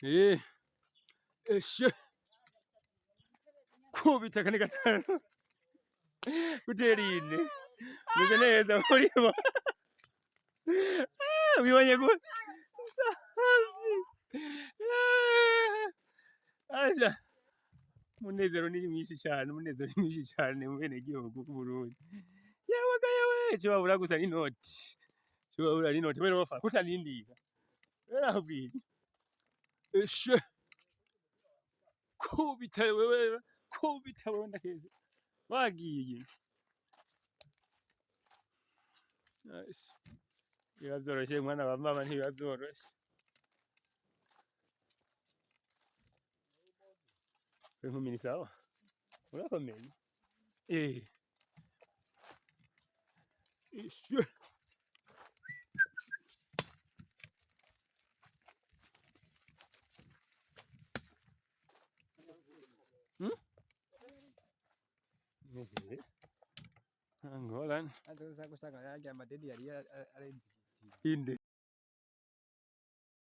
Eh. Eshe. Kubita kane gatanu. Gutera ine. Meze neza muri bo. Ah, wibonye gute? Safi. Ah. Asha. Umunezero ni mwinshi cyane, umunezero ni mwinshi cyane mu bene gihugu b'Uburundi. Yewe ga yewe, icyo babura gusa ni inoti. Icyo babura ni inoti, bene bafa kutanindira. Wewe nakubwiye. Eshe. Kubita wewe, kubita wewe ndakeze. Wagiye. Asha. Biba vyoroshe mwana wa mama, ntibiba vyoroshe. Inkumi ni sawa? Urakomeye? Eh. Eshe. Eh. Ngorane. Azoza gusanga yarya amadeni yari arenze. Inde.